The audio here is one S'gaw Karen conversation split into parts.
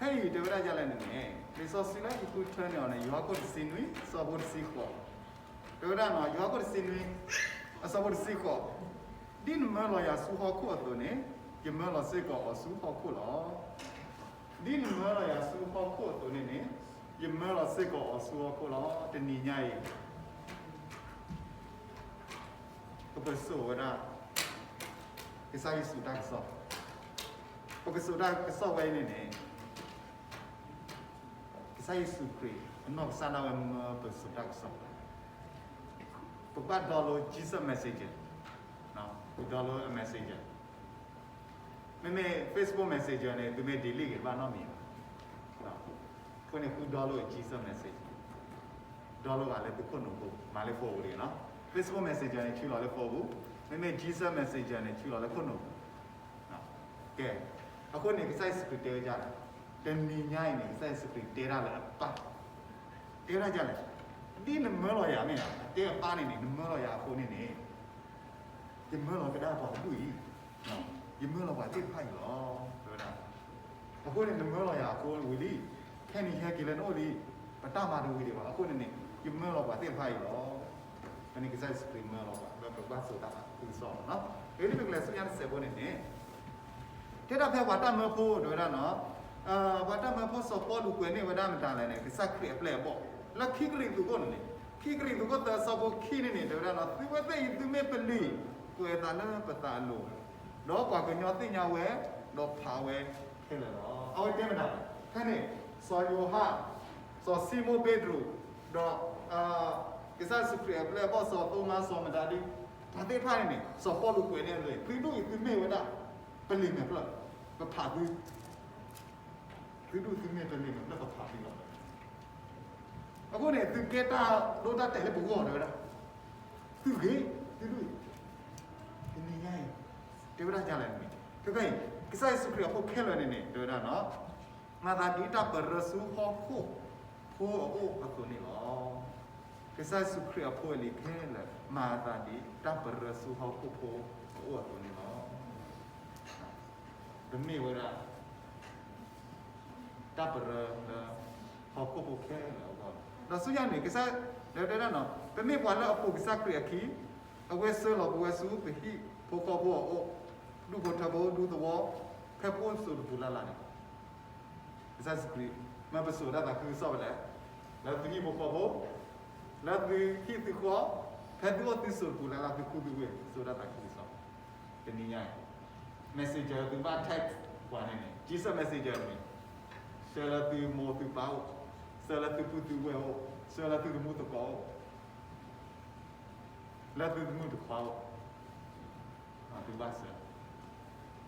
ဖဲအံၤတဲဝဲဒၣ်ဒ်လဲၣ်န့ၣ်န့ၣ်, လံာ်စီဆှံလၢယဃုထၢန့ၢ်အီၤန့ၣ် ယိၤဟၣ်ခိၣ်တဆံနွံ အဆၢဖိတဆံဃိး, တဲဝဲဒၣ်နီၤ, ယိၤဟၣ်ခိၣ်တဆံနွံ အဆၢဖိတဆံဃိး, ဒ်နမၢလီၤယၤဆူဟီၣ်ခိၣ်အသိးန့ၣ်, ယမၢလီၤစ့ၢ်ကီးအီၤဆူဟီၣ်ခိၣ်လီၤ. ဒ်နမၢလီၤယၤဆူဟီၣ်ခိၣ်အသိးန့ၣ်န့ၣ်, ယမၢလီၤစ့ၢ်ကီးအီၤဆူဟီၣ်ခိၣ်လီၤ. တနံၤညါအံၤ ပကစိာ်ဝဲဒၣ် ကစၢ်ယ့ၣ်ၡူးတၢ်ကစီၣ်, ပကစိာ်တၢ်ကစီၣ်ဝဲအံၤန့ၣ်န့ၣ်, ကစၢ်ယ့ၣ်ၡူးခရံာ် အနီၢ်ကစၢ်ဒၣ်ဝဲမၢပစိာ်တၢ်ကစီၣ်, ပကဘၣ် download Jesus Messenger, ပ download အ Messenger, မ့မ့ၢ် Facebook Messenger န့ၣ် သုမ့ၢ် delete ဂ့ၤ ဘၣ်နီတမံၤဘၣ်. အဃိန့ၣ် ဃု download Jesus Messenger, download ဘၣ်လၢသုခိၣ်နူာ်ပူၤ, မၤလၢ phone ပူၤတဂ့ၤနီၤ. Facebook Messenger န့ၣ် ဆှၢလီၤလၢ phone ပူၤ, မ့မ့ၢ် Jesus Messenger န့ၣ် ဆှၢလီၤလၢခိၣ်နူာ်ပူၤ. ကဲ, အဃိန့ၣ် ကစၢ်ယ့ၣ်ၡူးခရံာ်တဲဝဲဒ်လဲၣ်, တနံၤညါအံၤန့ၣ် ကစၢ်ယ့ၣ်ၡူးခရံာ်တဲဒၣ်လၢအပၢ်, တဲဝဲဒ်လဲၣ်, ဒ်နမၢလီၤယၤမ့ၢ်ဧါ, အတဲအပၢ်န့ၣ်န့ၣ် နမၢလီၤယၤအဃိန့ၣ်န့ၣ် ယမၢလီၤကဒါပှၤတဒူၣ်အံၤ, ယမၢလီၤပှၤသ့ၣ်တဖၣ်အံၤလီၤ, တဲဝဲဒၣ်. အဃိန့ၣ် နမၢလီၤယၤအဃိဝံၤလံ, ခဲအံၤယဟဲက့ၤလၢနအိၣ်လံ, ပတၢ်မၤတဝံၤဒံးဘၣ်, အဃိန့ၣ်န့ၣ် ယမၢလီၤပှၤသ့ၣ်တဖၣ်အံၤလီၤ. ဖဲန့ၣ်ကစၢ်ယ့ၣ်ၡူးခရံာ်မၢလီၤပှၤ လၢပကဘၣ်စိာ်တၢ်သးခုကစီၣ်လီၤ. အဂ့ၢ်ဒ်အံၤ ပကလဲၤဆူညါတစဲးဖိန့ၣ်န့ၣ် တဲဒၣ်ဖဲပှၤတၢ်မၢဖိ တဲဝဲဒၣ်နီၤ, ပှၤတၢ်မၢဖိစီၤပီလူးကွဲးန့ၢ်ဝဲဒၣ်မတၤလဲၣ်န့ၣ် ကစၢ်ခရံာ်အပျဲၢ်အဘီၣ်, လၢခံကရံၣ်သူးခိၣ်န့ၣ်န့ၣ်, ခံကရံၣ်သူးခိၣ်သၢအဆၢဖိခံန့ၣ်န့ၣ် တဲဝဲဒၣ်နီၤ, သုဝဲသ့ၣ်အံၤသုမ့ၢ်ပလံာ်, ကွဲးအသးလၢပသးအလိၤ, ဒီးပှၤကညီသ့ၣ်ညါဝဲ, ဒီးဖးဝဲခဲလၢာ်လီၤ. အဝဲတဲမတၤလဲၣ်, ဖဲန့ၣ် စီၤယိၤဟၣ်, စီၤၡံမိၣ်ပ့းတရူး, ဒီး ကစၢ်ယ့ၣ်ၡူးခရံာ်အပျဲၢ်အဘီၣ် စီၤသိမါ စီၤမတၤဒု, ပှၤသ့ၣ်တဖၣ်န့ၣ်န့ၣ် စီၤပီလူးကွဲးန့ၢ်အီၤ, သုဒူၣ်အံၤသုမ့ၢ်ဝဲဒၣ် ပလံာ်မဲာ်ဖျၢၣ်, ပဖးသု, သုဒူၣ်သုမ့ၢ်ပလံာ်မဲာ်ဖျၢၣ် ပဖးသုလီၤ. အဃိန့ၣ် သုကဲတၢ်ဒိတၢ်တဲာ်လၢပဂီၢ် တဲဝဲဒၣ်, သုဂ့ၤ, သုဒူၣ်အံၤ, တနံၤညါအံၤ, တဲဝဲဒၣ်ဒ်လဲၣ်န့ၣ်, ခဲကနံၣ်အံၤ ကစၢ်ယ့ၣ်ၡူးခရံာ်အဖိခဲလၢာ်န့ၣ်န့ၣ် တဲဝဲဒၣ်နီၤ, မၤသးဒ်တၢ်ပရၢဆူဟီၣ်ခိၣ်ဖိအအိၣ်အသိးန့ၣ်လီၤ. ကစၢ်ယ့ၣ်ၡူးခရံာ်အဖိအလံၤခဲလၢာ် မၤအသးဒ်တၢ်ပရၢဆူဟီၣ်ခိၣ်ဖိအအိၣ်အသိးန့ၣ်လီၤ. ပမ့ၢ်ဝဲဒၣ် တၢ်ပရၢလၢ ဟီၣ်ခိၣ်ဖိခဲလၢာ်အဂီၢ်, ဒီးဆူညါန့ၣ် ကစၢ်, ဒီးတဲဒၣ်နီၤ, ပမ့ၢ်ပှၤလၢအပိာ်ကစၢ်ခရံာ်အခံ, အဝဲဆှၢလီၤပဝဲဆူပဟံၣ်ဖိဃီဖိအအိၣ်, ဒူၣ်ဖိထၢဖိ ဒူသဝီ, ဖဲပအိၣ်စိၤတပူၤလၢ်လၢ်န့ၣ်, ကစၢ်ယ့ၣ်ၡူးခရံာ် မၢပစိာ်တၢ်သးခုကစီၣ်ဖဲလဲၣ်, လၢသုဟံၣ်ဖိဃီဖိ, လၢသုဟံၣ်သုဃီ, ဖဲသုအိၣ်သုစိၤတပူၤလၢ်လၢ် သုခူသုဝ့ၢ် စိာ်တၢ်သးခုကစီၣ်, တနံၤညါအံၤ messenger သုဘၣ် text ပှၤန့ၣ်န့ၣ် Jesus messenger န့ၣ်, ဆှၢလၢသုမိၢ်သုပၢ်အိၣ်, ဆှၢလၢသုပုၢ်သုဝဲၢ်အိၣ်, ဆှၢလၢသုသမူသကိးအိၣ်, လၢသုသမုၣ်တခွါအိၣ်, သုဘၣ်ဆှၢ,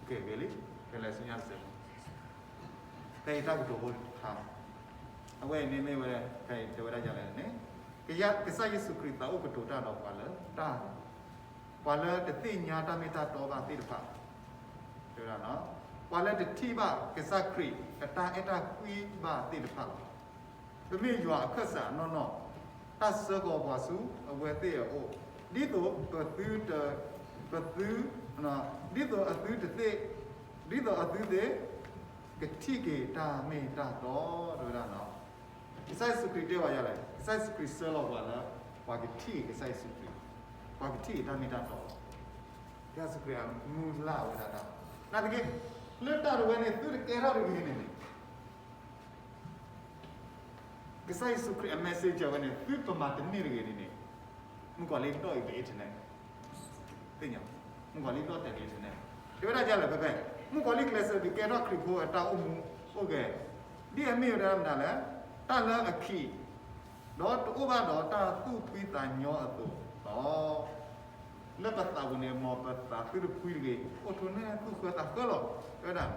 ကဲဂ့ၤလံ, ကလဲၤဆူညါတစဲးဖိ, ဖဲအံၤတၢ်ကတိၤဖိတခါ, အဝဲအံၤန့ၣ်မ့ၢ်ဝဲ, ဖဲအံၤတဲဝဲဒၣ်ဒ်လဲၣ်န့ၣ်, ကစၢ်ယ့ၣ်ၡူးခရံာ်သးအိၣ်ကတိၤတၢ်ဒီးပှၤလၢတၢ် ပှၤလၢတသ့ၣ်ညါတၢ်မ့ၢ်တၢ်တီဘၣ်သ့ၣ်တဖၣ်, တဲဝဲဒၣ်, ပှၤလၢတထံၣ်ဘၣ်ကစၢ်ခရံာ်အတၢ်အဲၣ်တၢ်ကွံဘၣ်သ့ၣ်တဖၣ်လီၤ. ပမ့ၢ်ယွၤအခၢၣ်စးနီၢ်နီၢ်, တၢ်ဆှၢကီးပှၤဆူအဝဲသ့ၣ်အအိၣ်, ဒ်သိးပသုတ, ပသု, ဒ်သိးအသုတသ့ၣ်, ဒ်သိးအသုသ့ၣ်, ကထံၣ်က့ၤတၢ်မ့ၢ်တၢ်တီ, တဲဝဲဒၣ် ကစၢ်ယ့ၣ်ၡူးခရံာ်တဲပှၤဒ်လဲၣ်, ကစၢ်ယ့ၣ်ၡူးခရံာ်ဆှၢလီၤပှၤလၢ ပှၤကထံၣ်က့ၤကစၢ်ယ့ၣ်ၡူးခရံာ်, ပှၤကထံၣ်က့ၤတၢ်မ့ၢ်တၢ်တီလီၤ. ကစၢ်ယ့ၣ်ၡူးခရံာ်အမုၢ်လၢ်ဝဲဒၣ်တၢ်, နာ်သက့, လၢတၢ်တဝဲန့ၣ် သုတကဲထီၣ်တဂ့ၤန့ၣ်န့ၣ်, ကစၢ်ယ့ၣ်ၡူးခရံာ်အ messenger ဝဲန့ၣ် သုပမၤတန့ၢ်တဂ့ၤန့ၣ်န့ၣ်, မုၣ်ကီၤလံၢ်ဒိးအံၤပ internet သ့ၣ်ညါ, မုၣ်ကီၤလံၢ်ဒိးတဲာ်လံ internet, တဲဝဲဒၣ်ဒ်လဲၣ်ဖဲဖဲ, မုၣ်ကီၤလံၢ်ကျဲးစၢးဒုးကဲထီၣ်ခရံာ်ဖိအတၢ်အိၣ်မူအိၣ်ဂဲၤ, ဒ်အမ့ၢ်ဝဲဒၣ်မတၤလဲၣ်, တၢ်လၢအခံး, ဒီးတအိၣ်ဘၣ်ဒီးတၢ်သူၣ်ဖှံသးညီအသိးလီၤ. လၢပသးပူၤန့ၣ် မ်ပသးသုတဖှံတဂ့ၤ, အိၣ်ထိးနဲၣ်သူၣ်ဃၢသးဃၢလီၤ. တဲဝဲဒၣ်,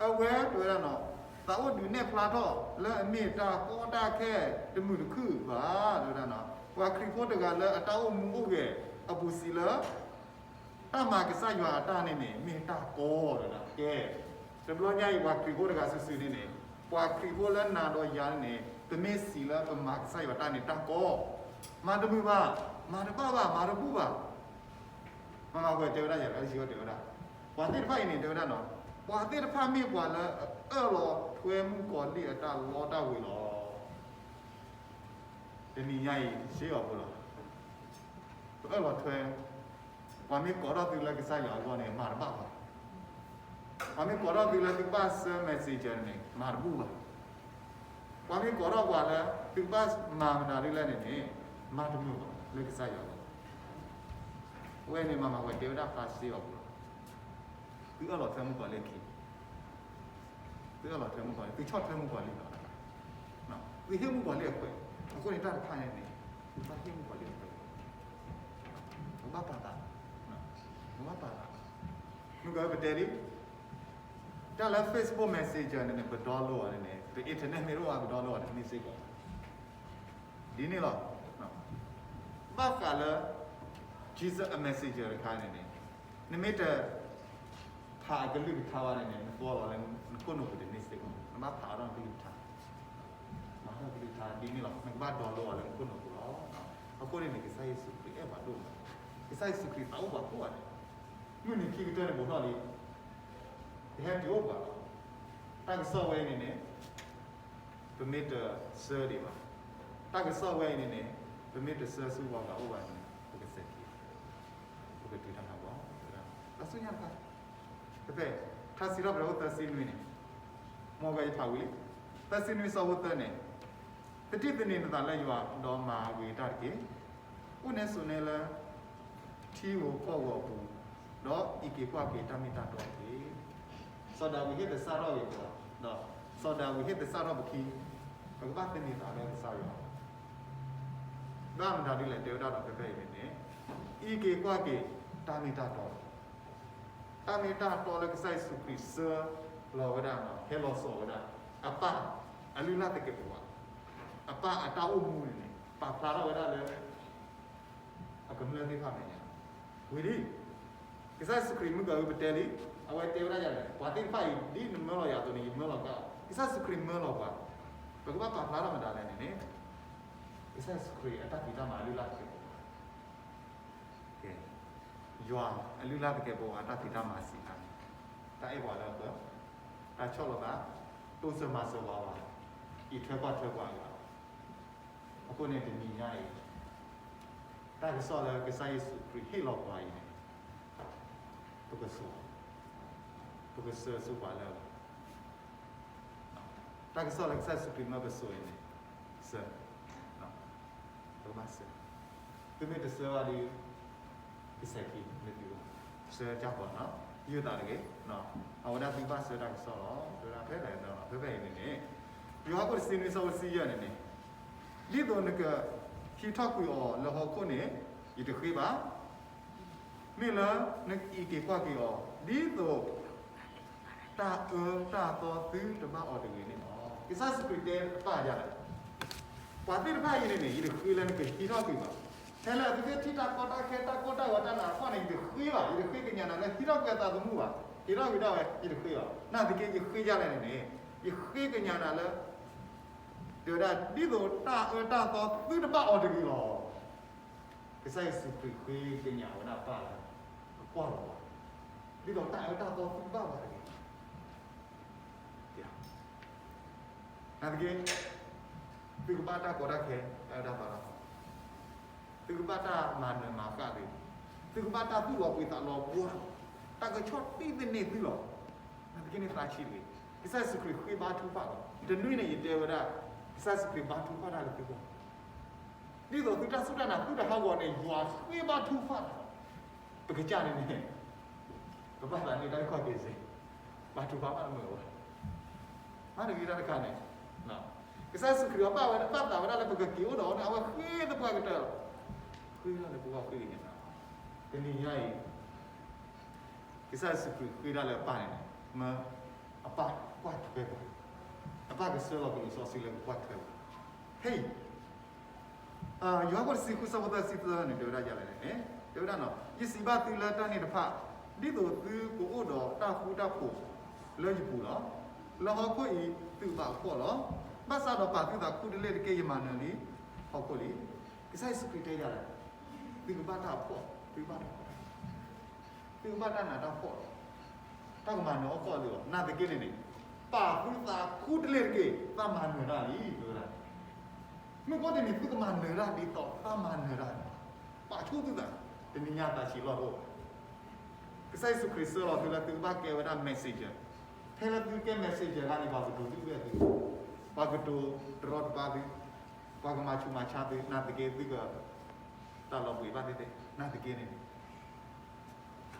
အဝဲတဲဝဲဒၣ်နီၤ, သးအိၣ်ဒုးနဲၣ်ဖျါထီၣ်လၢအမ့ၢ်တၢ်ကီတၢ်ခဲတမုာ်တခုၣ်ဘၣ်, တဲဝဲဒၣ်နီၤ, ပှၤခရံာ်ဖိတဂၤလၢအတၢ်အိၣ်မူအိၣ်ဂဲၤအပူၤစံးလၢ တၢ်မၤကစၢ်ယွၤအတၢ်န့ၣ်န့ၣ် မ့ၢ်တၢ်ကီတဲဝဲဒၣ်. ကဲ, တဘျီညါအံၤ ပှၤခရံာ်ဖိတဂၤစုာ်စုာ်န့ၣ်န့ၣ်, ပှၤခရံာ်ဖိလၢနၤဒီးယၤန့ၣ်န့ၣ် ပမ့ၢ်စံးလၢပမၤကစၢ်ယွၤတၢ်န့ၣ်တၢ်ကီ, မၤတမုာ်ဘၣ်, မၤတဘၣ်ဘၣ်, မၤတဘူၣ်ဘၣ်. မၤမၤဝဲတဲဝဲဒၣ်ယၤလၢယံၤဝဲတဲဝဲဒၣ်, ပှၤသ့ၣ်တဖၣ်အံၤန့ၣ် တဲဝဲဒၣ်နီၤ, ပှၤသ့ၣ်တဖၣ်မ့ၢ်ပှၤလၢအအၢၣ်လီၤထွဲမုၣ်ကီၤလံၢ်အတၢ်လီတၢ်ဝ့ၤလီၤ. တနံၤညါအံၤ စ့အီၤဖိလီၤ. ပအၢၣ်လီၤထွဲ, ပှၤမ့ၢ်ကိးထီၣ်သုလၢကစၢ်ယွၤအဂီၢ်န့ၣ် မၤတဘၣ်ဘၣ်. ပှၤမ့ၢ်ကိးထီၣ်သုလၢသုကဘၣ်ဆှၢ messenger န့ၣ် မၤတဘူၣ်ဘၣ်. ပှၤမ့ၢ်ကိးထီၣ်ပှၤလၢ သုကဘၣ်မၤမတၤဒ်လဲၣ်န့ၣ်န့ၣ် မၤတမုာ်ဘၣ်လၢကစၢ်ယွၤအဂီၢ်. အဝဲန့ၣ် မၤမၤဝဲတဲဝဲဒၣ်ဖျါစ့အီၤဖိလီၤ. သုအၢၣ်လီၤထွဲမုၣ်ကီၤလံၢ်အခံ, သုအၢၣ်လီၤထွဲမုၣ်ကီၤလံၢ်, သုဆီၣ်ထွဲမုၣ်ကီၤလံၢ်လီၤ. သုဟ့ၣ်မုၣ်ကီၤလံၢ်အခွဲး, အဃိန့ၣ်တၢ်တဖၣ်န့ၣ်န့ၣ် သုဘၣ်ဟ့ၣ်မုၣ်ကီၤလံၢ်အခွဲး, ပဘၣ်ပာ်သး, ပဘၣ်ပာ်သး, မုၢ်ကပတဲလံ, တၢ်လၢ Facebook Messenger န့ၣ်န့ၣ် ပ download အီၤန့ၣ်န့ၣ် ပ internet မ့ၢ်တအိၣ်ဘၣ် ပ download အီၤတန့ၢ်စ့ၢ်ကီး ဒ်န့ၣ်လီၤ. ဘၣ်ဃးလၢ Jesus အ messenger တခါန့ၣ်န့ၣ် နမ့ၢ်တ ဖးအကလုၢ်ကထါဘၣ်န့ၣ်န့ၣ် နကွၢ်လီၤလၢနခိၣ်နူာ်ပူၤတန့ၢ်စ့ၢ်ကီး, နဘၣ်ဖးအီၤဒီးနကလုၢ်ကထါ, မၤထီၣ်ကလုၢ်ကထါဒ်န့ၣ်လီၤ. နကဘၣ် download အီၤလၢနခိၣ်နူာ်ပူၤလီၤ. အဃိန့ၣ်န့ၣ် ကစၢ်ယ့ၣ်ၡူးခရံာ်အဲၣ်ပှၤဒိၣ်မး, ကစၢ်ယ့ၣ်ၡူးခရံာ်သးအိၣ်ပှၤကိးဂၤဒဲး, မုၢ်နံၤခံကတၢၢ်န့ၣ်ဘူးထီၣ်လံ, တဟဲတုၤအိၣ်ပှၤဘၣ်. တၢ်ကစီၣ်ဝဲအံၤန့ၣ်န့ၣ် ပမ့ၢ်တဆှၢဒံးဘၣ်, တၢ်ကစီၣ်ဝဲအံၤန့ၣ်န့ၣ် ပမ့ၢ်တဆှၢဆူပှၤဂၤအိၣ်ဘၣ်န့ၣ် ပကစဲးခံ, ပကတုၤတၢ်ဟးဂီၤ, တၢ်ဆူညါတခါ, တဖဲ ထါစံးထီၣ်ပတြၢၤအိၣ်သၢဆံနွံန့ၣ်, မ်အဝဲယဖးဝံၤလံ, သၢဆံနွံဆၢဖိသၢန့ၣ်, သထံၣ်သန့ၤနသးလၢယွၤ ဒီးမၤဂ့ၤတၢ်တက့ၢ်. အိၣ်နဲဆိးနဲလၢ ထံဧိၤကီၢ်ဧိၤအပူၤ, ဒီးအံးက့ၤကွၢ်က့ၤတၢ်မ့ၢ်တၢ်တီတက့ၢ်. စီၤဒၤဝံးဟ့ၣ်သဆၣ်ထီၣ်အံၤပှၤ, ဒီးစီၤဒၤဝံးဟ့ၣ်သဆၣ်ထီၣ်ပခံ, ပကဘၣ်သန့ၤသးလၢကစၢ်ယွၤ, ဘၣ်မတၤဒ်လဲၣ် တဲဝဲဒၣ်ဒီးဖဲဖဲအံၤန့ၣ်န့ၣ်, အံးက့ၤကွၢ်က့ၤတၢ်မ့ၢ်တၢ်တီ, တၢ်မ့ၢ်တၢ်တီလၢကစၢ်ယ့ၣ်ၡူးခရံာ်ဆှၢလီၤဝဲဒၣ်, ဟဲလီၤစိာ်ဝဲဒၣ်, အပၢ်အလုၢ်အလၢ်သကဲးပဝး, အပၢ်အတၢ်အိၣ်မူန့ၣ်န့ၣ် ပာ်ဖျါထီၣ်ဝဲဒၣ်လၢ အကမျၢၢ်သ့ၣ်တဖၣ်မဲာ်ညါ, ဝံၤလံ, ကစၢ်ယ့ၣ်ၡူးခရံာ်မုၢ်ကၤအုပတဲလံ, အဝဲတဲဝဲဒၣ်ယၤလဲၣ်, ပှၤသ့ၣ်တဖၣ်အံၤ ဒ်နမၢလီၤယၤအသိးန့ၣ် ယမၢလီၤကါအီၤ, ကစၢ်ယ့ၣ်ၡူးခရံာ်မၢလီၤပှၤ, ပကဘၣ်ပာ်ဖျါထီၣ်မတၤလဲၣ်န့ၣ်န့ၣ်, ကစၢ်ယ့ၣ်ၡူးခရံာ်အတၢ်ဖံးတၢ်မၤအလုၢ်အလၢ်သကဲးပဝး, ယွၤအလုၢ်အလၢ်သကဲးပဝးအတၢ်ဖံးတၢ်မၤစံးတၢ်န့ၣ်, တၢ်အဲၣ်ပှၤလၢအပၢၤ, တၢ်ဆီၣ်လီၤသး, တိစၢၤမၤစၢၤပှၤဘၣ်, အံးထွဲကွၢ်ထွဲပှၤအဂၤ အဃိန့ၣ်တနံၤညါအံၤ, တၢ်ကစီၣ်လၢကစၢ်ယ့ၣ်ၡူးခရံာ်ဟ့ၣ်လီၤပှၤအံၤန့ၣ်, ပကစိာ်, ပကဆှၢဆူပှၤလၢအဂီၢ်, တၢ်ကစီၣ်လၢကစၢ်ယ့ၣ်ၡူးခရံာ်မၢပစိာ်အံၤန့ၣ်, ဆှၢ, ပကဘၣ်ဆှၢ, သုမ့ၢ်တဆှၢဘၣ်ဒီး ကစဲးခံလၢသုဂီၢ်, ဆှၢကၢ်ပှၤနီၤ, ယုၢ်သးတဂ့ၤ, အဝဲဒၣ်သုကဘၣ်ဆှၢတၢ်ကစီၣ်လီၤ, ဖဲဖဲအံၤန့ၣ်, ဖဲဖဲအံၤန့ၣ်န့ၣ်, ယိၤဟၣ်ခိၣ်တဆံနွံဆၢဖိတဆံယဲၢ်န့ၣ်န့ၣ်, ဒ်သိးနကဟံးထီၣ်ကွံာ်အီၤလၢဟီၣ်ခိၣ်န့ၣ်, ယတဃ့ဘၣ်, မ့ၢ်လၢနကအံးက့ၤကွၢ်က့ၤအီၤ, ဒ်သိးတၢ်အၢတၢ်သီသုတဘၣ်အီၤတဂ့ၤန့ၣ်လီၤ. ကစၢ်ယ့ၣ်ၡူးခရံာ်တဲအပၢ်ယၤလဲၣ်, ပှၤသ့ၣ်တဖၣ်အံၤန့ၣ်န့ၣ် ယတဃ့လၢနကဟံးထီၣ်ကွံာ်ဘၣ်. ဖဲလၢအသုကထံၣ်တၢ်ကီတၢ်ခဲတၢ်ကီတၢ်ဂီၤတၢ်နးတၢ်ဖှီၣ်န့ၣ် ယတဃ့ဘၣ်, ယတဃ့ကညးနၤလၢဟံးထီၣ်ကွံာ်အသးသမူဘၣ်, ဟံးထီၣ်ကွံာ်ဒၣ်ဝဲ ယတဃ့ဘၣ်. နာ်သက့ ယဃ့ယၤလဲၣ်န့ၣ်န့ၣ်, ယဃ့ကညးနၤလၢ တဲဝဲဒၣ် ဒ်သိးတၢ်အၢတၢ်သီသုတဘၣ်အီၤတဂ့ၤလီၤ. ကစၢ်ယ့ၣ်ၡူးခရံာ်ဃ့ကညးဝဲဒၣ်ပၢ်လၢ အကွၢ်လီၤဝဲ, ဒ်သိးတၢ်အၢတၢ်သီသုတဘၣ်အီၤတဂ့ၤ. နာ်သက့ သုကဘၣ်တၢ်ကီတၢ်ခဲ, တၢ်အၢတၢ်သီတၢ်, သုကဘၣ်တၢ်မၤနၢၤမၤဃၣ်သု, သုကဘၣ်တၢ်သူၣ်လီၤဘှံးသးလီၤဘှါ, တၢ်ကဆီၣ်တံၢ်သန့ၤသုလီၤ. နာ်သက့န့ၣ်သးဆံးတဂ့ၤ, ကစၢ်ယ့ၣ်ၡူးခရံာ်ဃ့ဘါထုကဖၣ်လီၤ. တနွံန့ၣ် ယတဲဝဲဒၣ် ကစၢ်ယ့ၣ်ၡူးခရံာ်ဘါထုကဖၣ်တၢ်လၢသုဂီၢ်, ဒ်သိးသုတၢ်စူၢ်တၢ်နာ်သုတဟးဂီၤန့ၣ် ယွၤဃ့ဘါထုကဖၣ်တၢ်လီၤ. ပကစၢ်န့ၣ်န့ၣ် ပဘၣ်သးန့ၢ်တၢ်အုၣ်က့ၤခီၣ်က့ၤစ့ၢ်, ဘါထုကဖၣ်ဘၣ်တမုာ်ဘၣ်. မ့ၢ်တဂ့ၤတၢ်တခါန့ၣ်, ကစၢ်ယ့ၣ်ၡူးခရံာ်အဘၣ်ဝဲတဘၣ်သးဝဲဒၣ်လၢပကက့ၤအိၣ်ဒီးအီၤန့ၣ် အဝဲဃ့သပှၢ်ကတၢၢ်လီၤ. ဃ့ဒၣ်လၢပဂီၢ်ဃ့ကညးနၤ, တနံၤညါအံၤ ကစၢ်ယ့ၣ်ၡူးခရံာ်ဃ့ဒၣ်လၢအပၢ်န့ၣ်န့ၣ်, မ့ၢ်အပၢ်ကွၢ်ထွဲပှၤ, အပၢ်ကဆှၢလီၤကလူးစီဆှံလၢကကွၢ်ထွဲပှၤ. ဖဲအံၤ ယိၤဟၣ်ခိၣ်တဆံဃုဆၢဖိသၢဆံသၢန့ၣ် တဲဝဲဒၣ်ယၤလဲၣ်န့ၣ်, တဲဝဲဒၣ်နီၤ, ယစံးဘၣ်သုလၢတၢ်န့ၣ်တဖၣ်, ဒ်သိးသုကအိၣ်ဒီးတၢ်ဃူတၢ်ဖိးလၢယပူၤလီၤ. လၢဟီၣ်ခိၣ်အံၤသုကဘၣ်အဖှီၣ်လီၤ. ဘၣ်ဆၣ်ဒီးပာ်သုသးခူတလ့ၢ်တက့ၢ်, ယမၤနၢၤလံဟီၣ်ခိၣ်လံ. ကစၢ်ယ့ၣ်ၡူးခရံာ်တဲယၤလဲၣ်, သုကဘၣ်တၢ်အဖှီၣ်, သုကဘၣ်တၢ်, သုကဘၣ်တၢ်နးတၢ်ဖှီၣ်လီၤ. တၢ်ကမၤနၢၤအီၣ်ကီၢ်လံလီၤ. နာ်သက့န့ၣ်န့ၣ်, ပာ်သုသးခူတလ့ၢ်တက့ၢ်, သးမၤနၢၤတၢ်လံ တဲဝဲဒၣ်. မုၢ်ကီၢ်တနံၤ သုကမၤနၢၤတၢ်ဒ်သိးသးမၤနၢၤတၢ်န့ၣ်, ပာ်ဆူၣ်သုသး, တနံၤညါသးဆံးလီၢ်တအိၣ်ဘၣ်. ကစၢ်ယ့ၣ်ၡူးခရံာ်ဆှၢလီၤသုလၢသုကဘၣ်ကဲဝဲဒၣ် messenger. ဖဲလၢသုကဲ messenger တဂၤန့ၣ် ပှၤကတိၤဒုၣ်ဒွဲၣ်သု, ပှၤကတိၤတရီတပါသု, ပှၤကမၤဆူးမၤဆါသု, နာ်သက့သုက တၢ်လီၤဘှံးဘၣ်သ့ၣ်သ့ၣ်, နာ်သက့န့ၣ်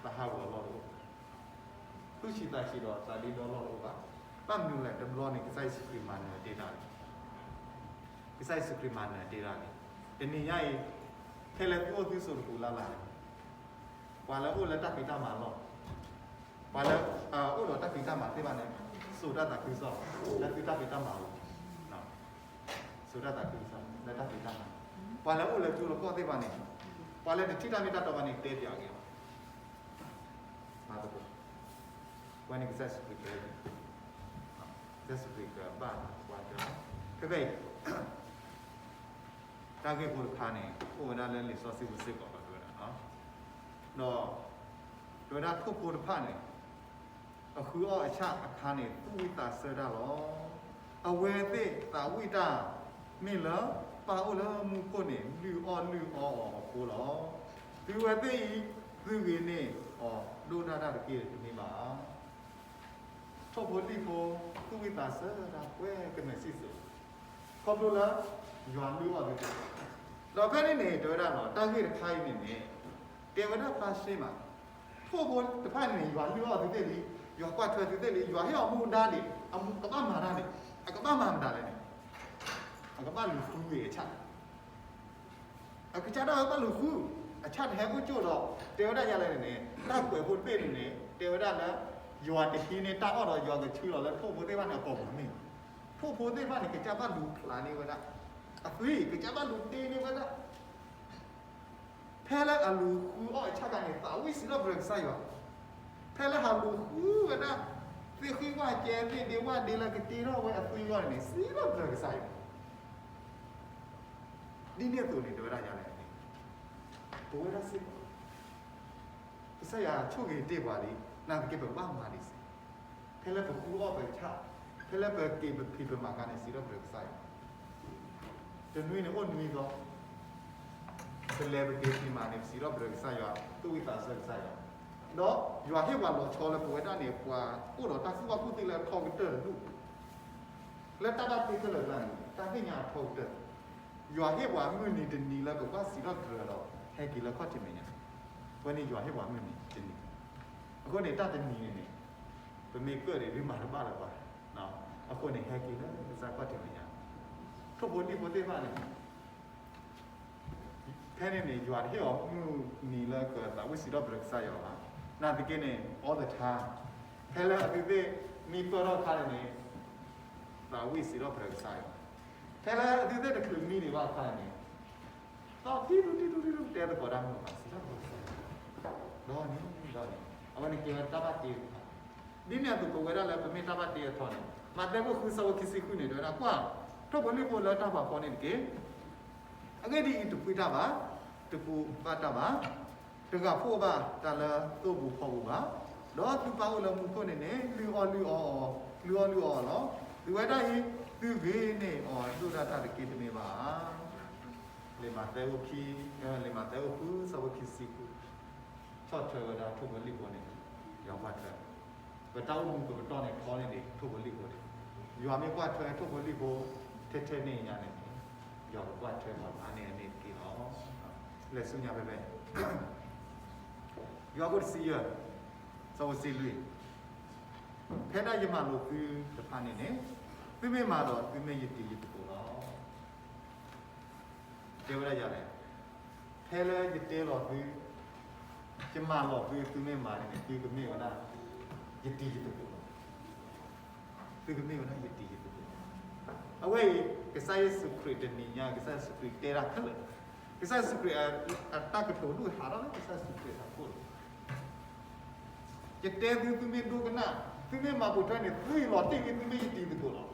သးဟးဂီၤလီၢ်တအိၣ်ဘၣ်. သူၣ်ဆံးသးဆံးဒီးသးဒ့ဒီလီၢ်တအိၣ်ဘၣ်. ဘၣ်မနုၤလဲၣ်, တဘျီန့ၣ် ကစၢ်ယ့ၣ်ၡူးခရံာ်မၤနၢၤတ့ၢ်တၢ်လံ. ကစၢ်ယ့ၣ်ၡူးခရံာ်မၤနၢၤတ့ၢ်တၢ်လံ. တနံၤညါအံၤ, ဖဲလၢသုအိၣ်သုဆိးတပူၤလၢ်လၢ်န့ၣ်, ပှၤလၢအိၣ်လၢတၢ်ဖံးတၢ်မၤလီၢ်, ပှၤလၢ အိၣ်ဒီးတၢ်ဖံးတၢ်မၤသ့ၣ်တဖၣ်န့ၣ်, စိာ်တၢ်သးခုကစီၣ် လၢသုတၢ်ဖံးတၢ်မၤအပူၤ, စိာ်တၢ်သးခုကစီၣ် လၢတၢ်ဖံးတၢ်မၤ, ပှၤလၢအိၣ်လၢကၠိလၢကီၢ်သ့ၣ်တဖၣ်န့ၣ်, ပှၤလၢတထံၣ်တၢ်မ့ၢ်တၢ်တီဘၣ်န့ၣ် တဲပၠးက့ၤအီၤ. မၤသကိး, ဝဲန့ၣ်ကစၢ်ယ့ၣ်ၡူးခရံာ်တဲ, ကစၢ်ယ့ၣ်ၡူးခရံာ်ကဘၣ်ပှၤတဲလီၤ. ဖဲဖဲအံၤ တၢ်ဂ့ၢ်ဖိတခါန့ၣ် အိၣ်ဝဲဒၣ်လၢလံာ်စီဆှံပူၤစ့ၢ်ကီး ပှၤတဲဝဲဒၣ်, ဒီး တဲဝဲဒၣ်ထိၣ်ဖိတဖၣ်န့ၣ် အဃုအီၣ်အဆၣ်အခါန့ၣ် သူၣ်ဝံၣ်သးစဲတၢ်လီၤ. အဝဲသ့ၣ်သးဝံၣ်တၢ် မ့ၢ်လၢပၢ်အိၣ်လၢမူခိၣ်န့ၣ် လုၢ်အီၣ်လုၢ်အီအီၤအဃိလီၤ. သုဝဲသ့ၣ်အံၤ သုဂ့ၤန့ၢ်အီၤဒိၣ်ဒၣ်တၢ်တက့ၢ်တမ့ၢ်ဘၣ်. ထိၣ်ဖိလံၣ်ဖိ သူၣ်ဝံၣ်သးစဲတၢ် ပှဲၤကမဲာ်စံၣ်စိၤ ခီဖျိလၢ ယွၤလုၢ်အီၣ်သုသ့ၣ်, ဒီးဖဲန့ၣ်န့ၣ် တဲဝဲဒၣ်လီၤ တၢ်ဂ့ၢ်တခါအံၤန့ၣ်န့ၣ် တဲဝဲဒၣ်ဖျါရှဲမး, ထိၣ်ဖိတဖၣ်န့ၣ် ယွၤလုၢ်အီၣ်သုသ့ၣ်လံ, ယွၤကွၢ်ထွဲသုသ့ၣ်လံ, ယွၤဟ့ၣ်အီၤမူဒါလံ, အကဘၣ်မၤတၢ်န့ၣ်, အကဘၣ်မၤမတၤလဲၣ်န့ၣ်, အကဘၣ်လူၤဃုဂ့ၤအဆၣ် အကစၢ်ဒၣ်ဝဲဘၣ်လူၤဃု, အဆၣ်တဟဲအိၣ်ကၠိၣ်ဒီး တဲဝဲဒၣ်ယၤလဲၣ်န့ၣ်, တၢ်ကွဲးဖိတဘ့ၣ်န့ၣ်န့ၣ် တဲဝဲဒၣ်လၢ ယွၤတဟံးန့ၢ်တၢ်အီၣ်ဒီး ယွၤကဆှၢလီၤလၢထိၣ်ဖိသ့ၣ်တဖၣ်န့ၣ် အကိာ်ပူၤန့ၣ်, ထိၣ်ဖိသ့ၣ်တဖၣ်န့ၣ် ကစၢ်ဘၣ်လူၤဖျးန့ၢ်ဝဲဒၣ်, အသွံၣ် ကစၢ်ဘၣ်လူၤတ့န့ၢ်ဝဲဒၣ် ဖဲလၢအလူၤဃုအီၣ်အဆၣ်ခါန့ၣ် သးဝံၣ်စံးထီၣ်ပတြၢၤကစၢ်ယွၤ, ဖဲလၢဟးလူၤဃုဝဲဒၣ် သ့ၣ်ဃံဝၣ်ကဲ သ့ၣ်ဒ့ဝၣ်ဒ့လၢကတ့ထီၣ်ဝဲအသွံၣ်အဂီၢ်န့ၣ်န့ၣ် စံးထီၣ်ပတြၢၤကစၢ်ယွၤ, ဒ်န့ၣ်အသိးန့ၣ် တဲဝဲဒၣ်ယၤလဲၣ်န့ၣ်, ပဝဲဒၣ်စ့ၢ်ကီး ကစၢ်ယွၤဆိၣ်ဂ့ၤတ့ၢ်ပှၤလံ, နာ်သက့ပကဘၣ်မၤဒံးစ့ၢ်, ဖဲလၢပဃုအီၣ်ပဆၣ်, ဖဲလၢပက့ၤပဖံးပမၤခါန့ၣ် စံးထီၣ်ပတြၢၤကစၢ်ယွၤ, တနွံန့ၣ်အိၣ်နွံသီ ပလဲၤပက့ၤဖံးမၤန့ၣ် ပစံးထီၣ်ပတြၢၤကစၢ်ယွၤ, သူၣ်ဝံၣ်သးစဲကစၢ်ယွၤ, ဒီးယွၤဟ့ၣ်ပှၤလီၤဆီလၢပဝဲဒၣ်န့ၣ် ပှၤအိၣ်ဒီးတၢ်ကူၣ်ဘၣ်ကူၣ်သ့လၢအထီကတၢၢ်တဒူၣ်, လၢတၢ်ဘၣ်တ့ခဲလၢာ်အကျါန့ၣ် တၢ်သ့ၣ်ညါအထီကတၢၢ်, ယွၤဟ့ၣ်ပှၤမုၢ်နံၤတနံၤလၢပကဘၣ်စံးထီၣ်ပတြၢၤဒီး ဟဲက့ၤလၢခီၣ်ထံးမဲာ်ညါ, အဝဲန့ၣ်ယွၤဟ့ၣ်ပှၤမုၢ်နံၤတနံၤ, အဃိန့ၣ် တၢ်တနံၤန့ၣ်န့ၣ် ပမ့ၢ်ကၢၣ်န့ၣ် ဒုးမၤတဘၣ်လၢၤဘၣ်, အဃိန့ၣ် ဟဲက့ၤလၢကစၢ်ခီၣ်ထံးမဲာ်ညါ, ထိၣ်ဖိလံၣ်ဖိသ့ၣ်တဖၣ်န့ၣ် ဖဲန့ၣ်န့ၣ် ယွၤတဟ့ၣ်အီၤမုၢ်နံၤလၢကသးဝံၣ်စံးထီၣ်ပတြၢၤကစၢ်ယွၤဘၣ်, နာ်သက့န့ၣ် all the time, ဖဲလၢအဝဲသ့ၣ်မ့ၢ်ပၢၢ်ထီၣ်အခါန့ၣ်န့ၣ် သးဝံၣ်စံးထီၣ်ပတြၢၤကစၢ်ယွၤ, ဖဲလၢအဝဲသ့ၣ်တချုးမံဒံးဘၣ်အခါန့ၣ်န့ၣ် သီၣ်တံၢ်ဒူတံၢ်ဒူတံၢ်ဒူ တဲသကိးတၢ်မုာ်ဘၣ် စံးထီၣ်ပတြၢၤကစၢ်ယွၤ, ဒီးန့ၣ်ဒီးန့ၣ် အဝဲန့ၣ်ကဲဝဲတၢ်ဘၣ်တ့တခါ, ဒ်န့ၣ်အသိးပဝဲဒၣ်လၢပမ့ၢ်တၢ်ဘၣ်တ့အထီန့ၣ် မးသဲခိၣ်ဃုဆၢဖိခံဆံဃုန့ၣ် တဲဝဲဒၣ်ကွၢ်, ထိၣ်ဖိလံၣ်ဖိလၢတၢ်ဖးဖီန့ၣ်တက့ၢ် အဂ့ၢ်ဒ်အံၤ, တဖှံတၢ်ဘၣ်, တကူးဘၣ်တၢ်ဘၣ်, တဂာ်ဖှိၣ်ဘၣ်တၢ်လၢသိပူၤဖီပူၤဘၣ်, ဒီးသုပၢ်အိၣ်လၢမူခိၣ်န့ၣ်န့ၣ် လုၢ်အီၣ်လုၢ်အီအီၤ, လုၢ်အီၣ်လုၢ်အီအီၤလီၤ. သုဝဲဒၣ်အံၤ သုဂ့ၤန့ၢ်အီၤဒိၣ်ဒၣ်တၢ်တက့ၢ်တမ့ၢ်ဘၣ်ဧါ. လံာ်မးသဲအိၣ်ခံ, လံာ်မးသဲအိၣ်ဃုဆၢဖိခံဆံဃု ဆီၣ်ထွဲဝဲဒၣ်ထိၣ်ဖိလံၣ်ဖိန့ၣ် ယွၤကွၢ်ထွဲ, ပတၢ်အိၣ်မူပကတီၢ်န့ၣ်ထီန့ၢ်ဒံးထိၣ်ဖိလံၣ်ဖိန့ၣ်, ယွၤမ့ၢ်ကွၢ်ထွဲထိၣ်ဖိလံၣ်ဖိ ထဲထဲန့ၣ်ညါန့ၣ်န့ၣ်, ယွၤကကွၢ်ထွဲပှၤမၤန့ၢ်အန့ၣ်တက့ၢ်လီၤ. လဲၤဆူညါဖဲဖဲ ယိၤဟၣ်ခိၣ်တဆံယဲၢ် ဆၢဖိတဆံလွံၢ်, ဖဲဒၣ်ယမၤလိာ်သုတဖၣ်န့ၣ်န့ၣ်, သုမ့ၢ်မၤဒီးသုမ့ၢ်ယတံၤယသကိးလီၤ. တဲဝဲဒၣ်ယၤလဲၣ်, ဖဲလၢယတဲလီၤသု, ယမၤလိာ်သု သုမ့ၢ်မၤန့ၣ်န့ၣ် သုကမ့ၢ်ဝဲဒၣ် ယတံၤယသကိးလီၤ. သုကမ့ၢ်ဝဲဒၣ်ယတံၤယသကိးလီၤ. အဝဲအံၤ ကစၢ်ယ့ၣ်ၡူးခရံာ်တနံၤညါ ကစၢ်ယ့ၣ်ၡူးခရံာ်တဲဒၣ်ခဲလၢာ်, ကစၢ်ယ့ၣ်ၡူးခရံာ်အတၢ်ကတိၤဒိၣ်ဟးထီၣ်လၢကစၢ်ယ့ၣ်ၡူးခရံာ်အတၢ်ကိၢ်လီၤ. ယတဲသု သုမ့ၢ်ဒိကနၣ်, သုမ့ၢ်မၤပိာ်ထွဲန့ၣ် သုလီၤတံၢ်လံ သုမ့ၢ်ယတံၤသကိးလီၤ.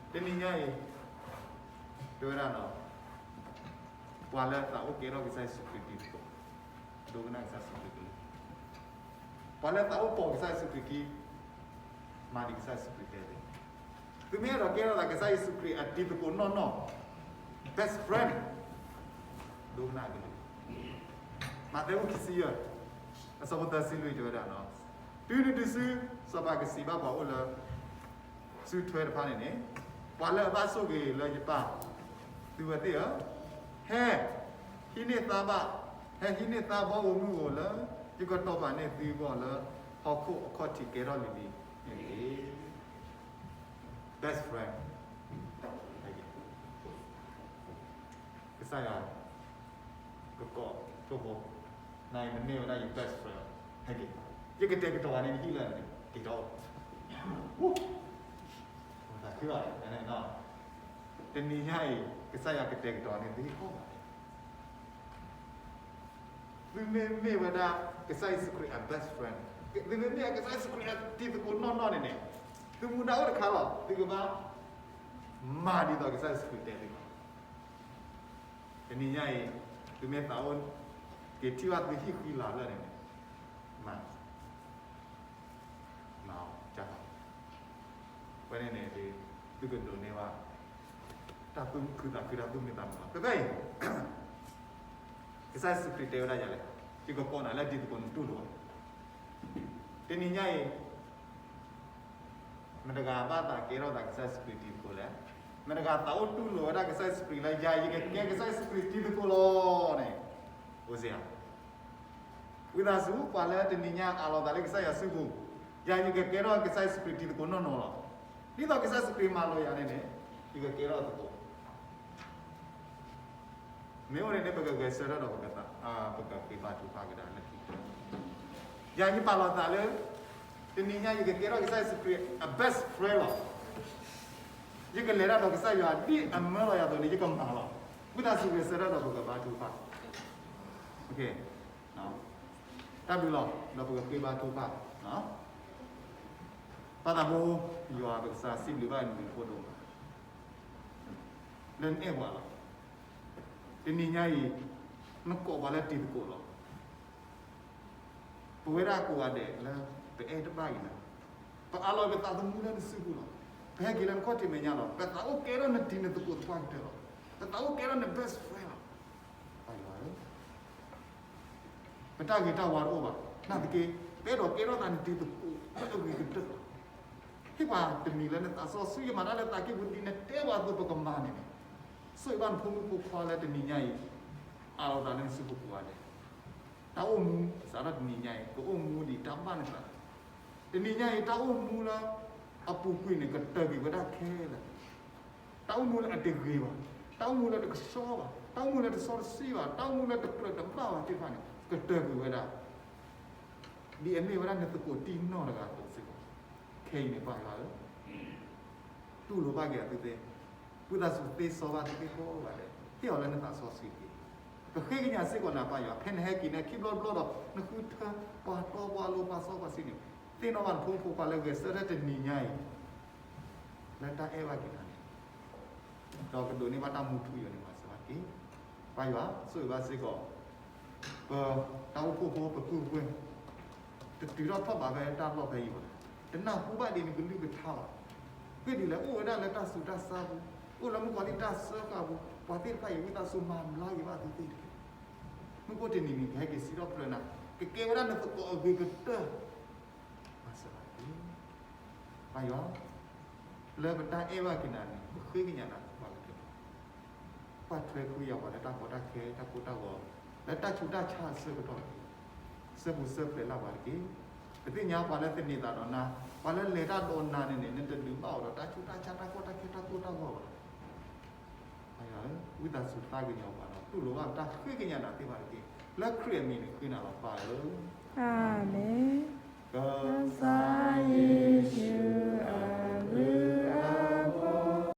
တနံၤညါအံၤ တဲဝဲဒၣ်လီၤ, ပှၤလၢအသးအိၣ်ကဲထီၣ်ကစၢ်ယ့ၣ်ၡူးခရံာ်တံၤသကိး, ဒိကနၣ်ကစၢ်ယ့ၣ်ၡူးခရံာ်ကလုၢ် ပှၤလၢသးအိၣ်ပိာ်ကစၢ်ယ့ၣ်ၡူးခရံာ်ခံ, မၤဒ်ကစၢ်ယ့ၣ်ၡူးခရံာ်တဲသ့, သုမ့ၢ်အဲၣ်ဒိးကဲထီၣ်သးကစၢ်ယ့ၣ်ၡူးခရံာ်အတံၤသကိးနီၢ်နီၢ်, best friend, ဒိကနၣ်ကလုၢ်, မးသဲအိၣ်ခံဆံယဲၢ်, အဆၢဖိသၢဆံလွံၢ်တဲဝဲဒၣ်, တုၤနုၤတစု စီၤပၤကစံးဘၣ်ပှၤအိၣ်လၢ စုထွဲတဖၣ်န့ၣ်န့ၣ်, ပှၤလၢအဘၣ်ဆိၣ်ဂ့ၤလၢယပၢ်, သုဝဲသ့ၣ်ဧၢ, ဟဲ, ဟံးန့ၢ်သါဘၣ်, ဟဲဟံးန့ၢ်သါဘီဧိၤမုၢ်ဧိၤလၢ ယကတီၤပာ်န့ၢ်သုအဂီၢ်လၢ ဟီၣ်ခိၣ်အခီၣ်ထံးကဲထီၣ်လံၤလံၤန့ၣ်တက့ၢ်. Best friend, ကစၢ်ယွၤ ကကိးထိၣ်ဖိ, နၤအံၤနမ့ၢ်ဝဲဒၣ်ယ best friend, ဟဲက့ၤ, ယကတဲာ်ကတီၤပာ်န့ၢ်နဟံၣ်လၢနက့ၤထီၣ်, တၢ်ခုၣ်ဘၣ်, တနံၤညါအံၤ ကစၢ်ယွၤကတဲာ်ကတီၤန့ၢ်သုဟံၣ်ကိးဂၤဒဲး, သုမ့မ့ၢ်ဝဲဒၣ် ကစၢ်ယ့ၣ်ၡူးခရံာ်အ best friend, သုမ့မ့ၢ်ကစၢ်ယ့ၣ်ၡူးခရံာ်အတံၤသကိးနီၢ်နီၢ်န့ၣ်န့ၣ်, သုမူဒါအိၣ်တခါလီၤ, သုကဘၣ် မၤဒ်သိးကစၢ်ယ့ၣ်ၡူးခရံာ်တဲသုလီၤ. တနံၤညါအံၤ သုမ့ၢ်သးအိၣ်က့ၤထံၣ်ဘၣ်သုဟံၣ်ဃံလၤလၢာ်န့ၣ်န့ၣ်, မၤ, မၤအီၤ, ဝဲန့ၣ်န့ၣ် သုကဒိးန့ၢ်ဘၣ် တၢ်သူၣ်ခုသးခု တၢ်သူၣ်မံသးမုာ်လီၤ. ဖဲဖဲအံၤ ကစၢ်ယ့ၣ်ၡူးခရံာ်တဲဝဲဒၣ်ယၤလဲၣ်, ယကကိးနၤလၢတံၤသကိး နတူၢ်လိာ်ဘၣ်. တနံၤညါအံၤ မတၤတဂၤဘၣ်သးကဲထီၣ်သးကစၢ်ယ့ၣ်ၡူးခရံာ်တံၤသကိးလဲၣ်. မတၤတဂၤသးအိၣ်တူၢ်လိာ်ဝဲဒၣ်ကစၢ်ယ့ၣ်ၡူးခရံာ်လၢ ယၤယကကဲကစၢ်ယ့ၣ်ၡူးခရံာ်တံၤသကိးလီၤန့ၣ်, အိၣ်စ့ဧါ. ဝံသးစူၤ ပှၤလၢတနံၤညါအးလီၤသးလၢကစၢ်ယွၤစုပူၤ, ယၤယကကဲထီၣ်ကစၢ်ယ့ၣ်ၡူးခရံာ်တံၤသကိးနီၢ်နီၢ်လီၤ. ဒ်သိးကစၢ်ယ့ၣ်ၡူးခရံာ်မၤလိာ်ယၤန့ၣ်န့ၣ်, ယကကဲထီၣ်သကိး မ့ၢ်အိၣ်န့ၣ်န့ၣ် ပကဂဲၤဆၢထၢၣ်ဒီးပကသး, ပကဃ့ဘါထုကဖၣ်ကဒါလၢခံ, ယၤယပာ်လီၤသးလၢ တနံၤညါယကကဲထီၣ်ကစၢ်ယ့ၣ်ၡူးခရံာ်အ best friend လီၤ. ယကလဲၤတၢ်ဒီးကစၢ်ယွၤ ဒ်အမၢလီၤယၤအသိးန့ၣ် ယကမၤလီၤ. ဝံသးစူၤဂဲၤဆၢထၢၣ်ဒီးပကဘါထုကဖၣ်, တၢ်ဘျုးလီၤ ဒီးပကဃ့ဘါထုကဖၣ်, ပၢ်သးဘိ ယွၤပကစၢ် စံးဘျုးဘၣ်နဖိဒိၣ်မး လၢနအဲၣ်ပှၤလီၤ. တနံၤညါအံၤ နကိးပှၤလၢတံၤသကိးလီၤ. ပဝဲဒၣ်ကိးဂၤဒဲးလၢ ပအဲၣ်တဘၣ်အံၤန့ၣ်, ပအးလီၤပသးသမူလၢနစုပူၤလီၤ. ပဟဲက့ၤလၢနခီၣ်ထံးမဲာ်ညါလီၤ. ပသးအိၣ်ကဲထီၣ်နတံၤနသကိးသပှၢ်ကတၢၢ်လီၤ. ပသးအိၣ်ကဲထီၣ်န best friend လီၤ. ပၢ်ယွၤဧၢ, ပတၢ်ဂ့ၤတၢ်ဝါတအိၣ်ဘၣ်. နာ်သက့ ပအဲၣ်ဒိးကဲထီၣ်သးနတံၤသကိးလၢအဂ့ၤကတၢၢ်လီၤ. ဟ့ၣ်ပှၤတမံၤလၢနသးစီဆှံ, ယမၤတၢ်လၢသးကံၢ်ပူၤ ဒ်နတဲပှၤအသိးပကမၤန့ၣ်န့ၣ်, ဆိၣ်ဂ့ၤဘၣ်နဖိမုၣ်ဖိခွါလၢတနံၤညါအံၤ အးလီၤသးလၢနစုပူၤကိးဂၤဒဲး, တၢ်အိၣ်မူ စးထီၣ်တနံၤညါအံၤ ကအိၣ်မူဒံးတၢ်ဘၣ်နသး, တနံၤညါအံၤ တၢ်အိၣ်မူလၢအပူၤကွံာ်န့ၣ် ကတၢၢ်ကွံာ်ဝဲဒၣ်ခဲလၢာ်, တၢ်အိၣ်မူလၢအတဂ့ၤဘၣ်, တၢ်အိၣ်မူလၢတကဆှီဘၣ်, တၢ်အိၣ်မူလၢတစီတဆှံဘၣ်, တၢ်အိၣ်မူလၢတကြၢးတဘၣ်ဘၣ်သ့ၣ်တဖၣ်န့ၣ် ကတၢၢ်ကွံာ်ဝဲဒၣ် ဒ်အမ့ၢ်ဝဲဒၣ်နသကိးတံၢ်နီၢ်တဂၤအသိးစ့ၢ်ကီး, ခဲအံၤန့ၣ် ပၢ်ယွၤဧၢ, တူၢ်လိာ်ဘၣ်က့ၤအသုသ့ၣ်, ဝံသးစူၤသ့စီဘၣ်သုသ့ၣ်ကိးဂၤဒဲး, ဟ့ၣ်အီၤလၢနသးစီဆှံတက့ၢ်. ပဃ့ကညးစ့ၢ်ကီးနၤပၢ်ယွၤ, ဖဲနဟဲက့ၤန့ၣ် ခံဘျီတဘျီဒီး နဃုထၢပှၤတီပှၤလိၤပှၤစီပှၤဆှံန့ၣ်, သ့ၣ်နီၣ်ဘၣ်နဖိမုၣ်ဖိခွါလၢဂဲၤဆၢထၢၣ်တနံၤညါအံၤ လၢတၢ်အဲၣ်ဘၣ်က့ၤနၤန့ၣ်, ဒီးကဒိးန့ၢ်ဘၣ်တၢ်မူထူယိာ်န့ၣ် မၤစၢၤဘၣ်တက့ၢ်. ပၢ်ယွၤ ဆိၣ်ဂ့ၤဘၣ်စ့ၢ်ကီး ပတၢ်အိၣ်ဖှိၣ်ဖိ ပပုၢ်ပဝဲၢ် တတုၤထီၣ်ထီၣ်ဘးဖဲတၢ်လီၢ်ဖဲအံၤဘၣ်, တနၢ်ဟူဘၣ်ဒံးနကလုၢ်ကထါဘၣ်, ဃ့ဒ်လဲၣ် အိၣ်ဝဲဒၣ်လၢတၢ်ဆူးတၢ်ဆါပူၤ, အိၣ်လၢမုၣ်ကီၤလံၢ်တၢ်စၢဃာ်ပူၤ, ပှၤသ့ၣ်တဖၣ်အံၤ ဝံသးစူၤမၤဘျါက့ၤဘၣ်သုသ့ၣ်တက့ၢ်. မုၢ်ကိၣ်တနံၤနံၤ ကဟဲက့ၤစံးထီၣ်ပတြၢၤနၤ, ကကဲဝဲဒၣ်နသကိးအဂ့ၤကတၢၢ်, မၤစၢၤဘၣ်တက့ၢ်. ပၢ်ယွၤ လၢပတၢ်အဲၣ်ဘၣ်က့ၤနၤန့ၣ် ပဃ့ကညးနၤသပှၢ်ကတၢၢ်, ကွၢ်ထွဲဃုယၤပှၤလၢတၢ်ကီတၢ်ခဲ တၢ်ကိၢ်တၢ်ဂီၤ လၢတၢ်ဆူးတၢ်ဆါအဆၢကတီၢ်တက့ၢ်. ဆှၢပူၤဆှၢဖျဲးလၢ်ပှၤတက့ၢ်. ပသ့ၣ်ညါပှၤလၢသန့ၤသးဒီးနၤ, ပှၤလၢလဲၤတၢ်ဒီးနၤန့ၣ်န့ၣ် နတဒုးဘၣ်အီၤဒီးတၢ်ဆူးတၢ်ဆါ တၢ်ကီတၢ်ခဲ တၢ်ကိၢ်တၢ်ဂီၤဘၣ်. ပၢ်ယွၤဧၢ, ဝံသးစူၤသးကညီၤပှၤဒီး တူၢ်လိာ်ဘၣ်ပတၢ်ဃ့ကညးနၤသ့ၣ်တဖၣ်တက့ၢ်. လၢခရံာ်အမံၤန့ၣ် ဃ့နၤလီၤပၢ်ဧၢ. အၤမ့ၣ်. ကစၢ်ယ့ၣ်ၡူးအ